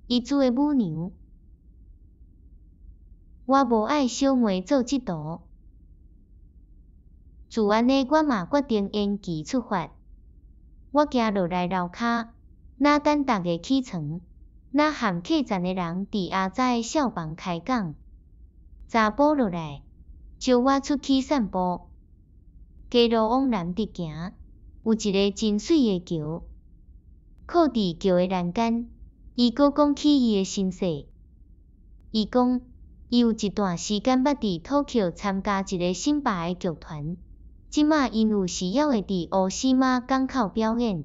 伊煮的母娘。我無愛小妹做這途，自按呢，我嘛決定延期出發。我行落來樓跤，若等逐家起床，若和客棧的人佇阿早的痟房開講。查埔落來，招我出去散步。街路往南直行，有一个真媠的橋，靠佇橋的欄杆，伊閣講起伊的身世。伊講，伊有一段時間捌佇 Tokyo 參加一个森巴的劇團，這馬𪜶有時猶會佇烏斯馬港口表演。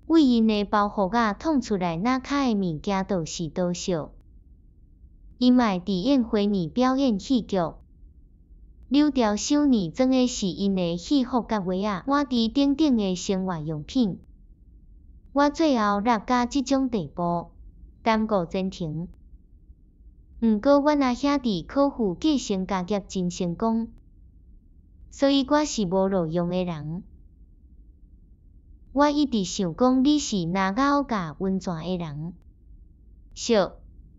為𪜶的包袱仔創出來若跤的物件，就是多少。𪜶嘛會佇宴會裡表演戲劇。柳條箱裡裝的是𪜶的戲服佮襪仔、碗箸等等的生活用品。我最後落到這種地步，耽誤前程。毋過阮阿兄弟可負繼承家業真成功，所以我是無路用的人。我一直想講你是那加奧卡溫泉的人。俗，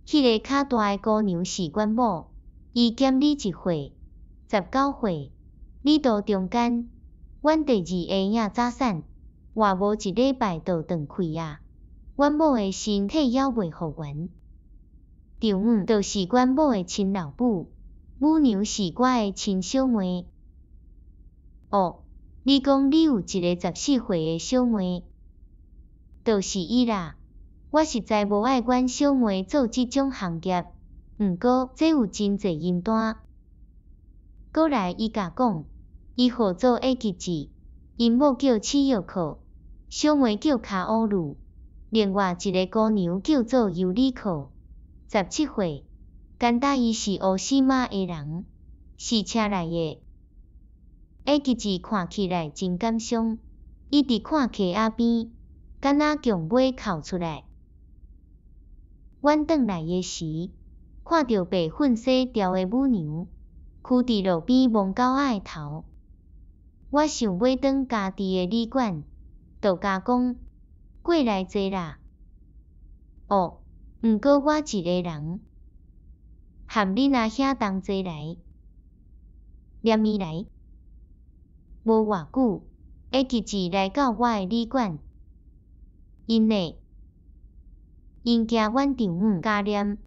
彼个較大的姑娘是阮某，伊減你一歲，19歲，你都中間。阮第二下影早產，活無一禮拜就斷氣矣。阮某的身體猶未復原。丈母就是阮某的親老母，母娘是我的親小妹。哦，你講你有一个14歲的小妹，就是伊啦。我實在無愛阮小妹做這種行業，毋過這有真濟銀單。閣來伊共講，伊號做愛吉子，𪜶某叫七玉克，小妹叫卡烏魯，另外一个姑娘叫做尤里克，17歲，干焦伊是烏斯馬的人，是車來的。愛吉子看起來真感傷，伊佇看溪仔邊，敢若強尾哭出來。阮轉來的時，看著白粉洗掉的母娘，踞佇路邊摸狗仔的頭。我想欲轉家己的旅館，就共講過來坐啦。哦，毋過我一个人，和恁阿兄同齊來，連伊來。無偌久，愛吉子來到我的旅館，𪜶呢？𪜶驚阮丈母咬念，